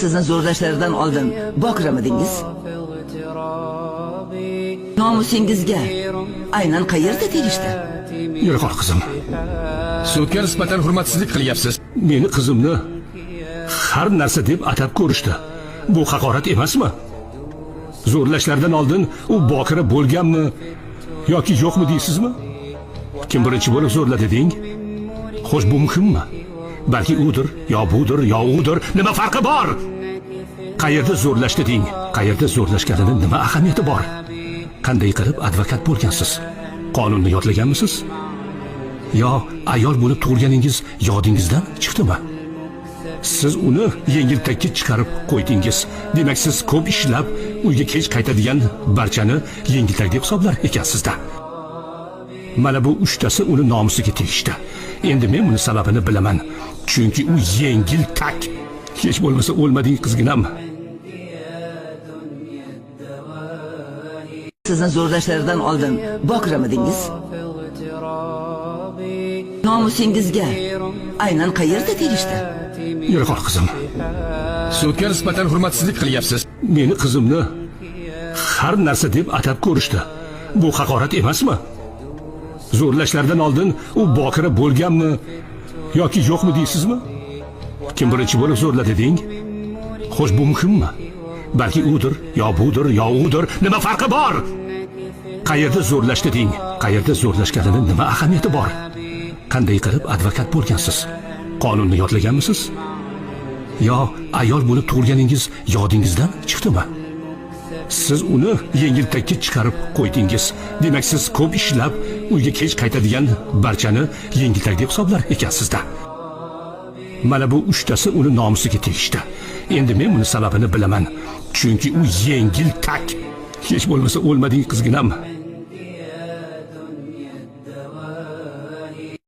Sizni zo'rlashlaridan oldin bokiramidingiz? Nomusingizga aynan qayerda tegishdi? Yura qol, qizim. Sudga nisbatan hurmatsizlik qilyapsiz. Meni qizimni har narsa deb atab ko'rishdi. Bu haqorat emasmi? Zo'rlashlardan oldin u bokira bo'lganmi yoki yo'qmi deysizmi? Kim birinchi bo'lib zo'rladi deng? Xo'sh, bu muhimmi? Balki udir, yo budir, yo udir, nima farqi bor? Qayerda zo'rlashdi deng? Qayerda zo'rlashganini nima ahamiyati bor? Qanday qilib advokat bo'lgansiz? Qonunni yodlaganmisiz? Yo ayol bo'lib tug'ilganingiz yodingizdan chiqdimi? Siz uni yengiltakka chiqarib qo'ydingiz. Demak, siz ko'p ishlab uyga kech qaytadigan barchani yengiltak deb hisoblar ekansizda. Mana bu uchtasi uni nomusiga tegishdi. Endi men buni sababini bilaman. Chunki u yengiltak. Hech bo'lmasa o'lmading, qizginam. Sizni zo'rlashlaridan oldin bokiramidingiz? Nomusingizga aynan qayerda tegishdi? Yura qol, qizim. Sudga nisbatan hurmatsizlik qilyapsiz. Meni qizimni har narsa deb atab ko'rishdi. Bu haqorat emasmi? Zo'rlashlardan oldin u bokira bo'lganmi yoki yo'qmi deysizmi? Kim birinchi bo'lib zo'rladi deng? Xo'sh, bu muhimmi? Balki udir, yo budir, yo udir, nima farqi bor? Qayerda zo'rlashdi deng? Qayerda zo'rlashganini nima ahamiyati bor? Qanday qilib advokat bo'lgansiz? Qonunni yodlaganmisiz? Yo ayol bo'lib tug'ilganingiz yodingizdan chiqdimi? Siz uni yengiltakka chiqarib qo'ydingiz. Demak, siz ko'p ishlab uyga kech qaytadigan barchani yengiltak deb hisoblar ekansizda. Mana bu uchtasi uni nomusiga tegishdi. Endi men buni sababini bilaman. Chunki u yengiltak. Hech bo'lmasa o'lmading, qizginam.